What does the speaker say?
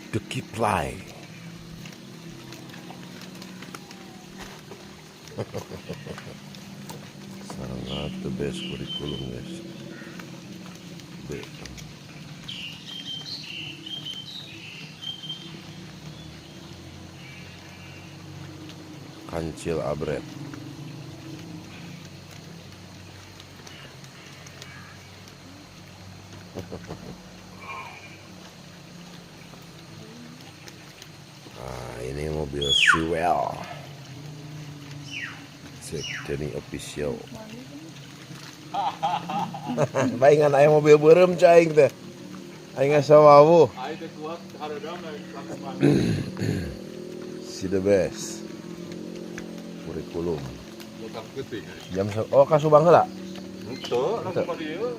The Kiplay. Sangat the best kurikulum, guys. B. Kancil abret. Nah, ini mobil Siwel. Cek Denny Official. Baingan aya mobil beureum cai aing teh. Aing asa wawuh. Aing teh kuat hareudang langsung mandi. Si the best. Kurikulum. Botak putih. Oh, ka Subang heula. Henteu, langsung ka dieu.